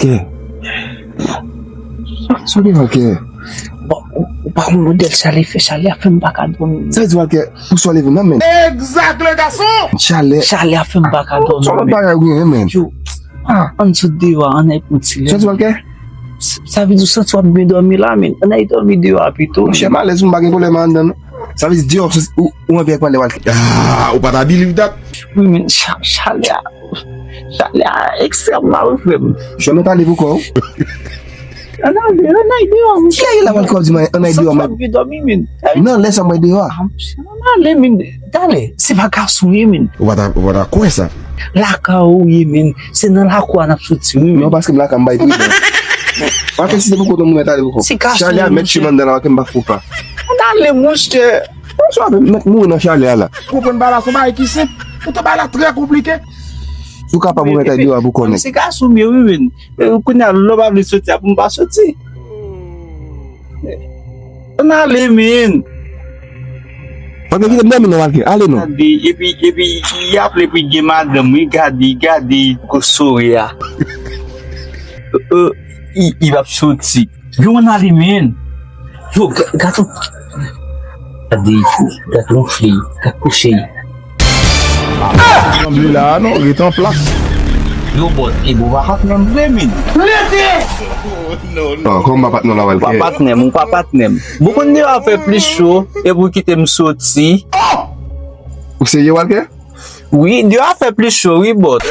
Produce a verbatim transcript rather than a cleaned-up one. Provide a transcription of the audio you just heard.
Walker. Sa w gen, Walker? Bon, ou, ou pa konn modèl chalè fè, chalè a fè m pa ka dòmi. Sa vle di, Walker, pou swa leve nan men. Exact, le garçon! Chalè. Chalè a fè m pa ka dòmi. Sa lòt bagay ou genyen, men? Yo, ah, ann sot deyò a, ann al pran ti lè. Sa vle di, Walker? Sa, sa vle di ou santi w ap byen dòmi la, men. Ann al dòmi deyò a pito. Monchè, m alèz, m pa gen pwoblèm anndan, non. Sa vle di deyò, ou, ou anvi al pran lè, Walker? Ah, ou pa ta believe that? Wi, men, cha-, chalè a, chalè a ekstrèm la, wi, frè m. Jwè, men ta leve kò w. Ann ale, ann al deyò, monchè. Kiyès la, Walker, di mwen, ann al deyò, man? Santi w ap byen dòmi, men. Nan lè sa, mwen deyò a. Ah, monchè, ann ale, men. Talè, se pa gason w ye, men. Ou pa ta, ou pa ta kwè sa. Lakay ou ye, men. Se nan lakou a n ap soti, wi, men. Non, paske m lakay, m bay pri, men. Walker, si se pou kote moun, men ta leve kò w. Se gason w ye, monchè. Chalè a mèt che m anndan la, Walker, m pa fou pa. Ann ale, monchè. Sa mèt mouri nan chalè a la. Konprann bagay la, se yon bagay ki senp. Poutan bagay la trè konplike. Si w kapab, ou mèt al deyò a pou kò nèg. Se gason m ye, wi, men. E, kounye a, lè w pa vle soti a, pou m pa soti. Ann ale, men. Pa gen kite m dòmi non, Walker. Ale non. Gade, epi, epi, y ap le pou gen madanm, wi, gade, gade, gwo sore a. E, e, i, i p ap soti. Yo, ann ale, men. Yo, ga-, gad yon, gade, gad yon fi, gad kouche. Sanble la, non, ret an plas. Yo, bòt, e bon, pa patnè m vre, men. Rete! Non, kòman pa patnè w la, Walker? Pa patnè m, ou pa patnè m. Bon, konn deyò a fè plis cho, e pou kite m soti. Ou serye, Walker? Wi, deyò a fè plis cho, wi, bòt.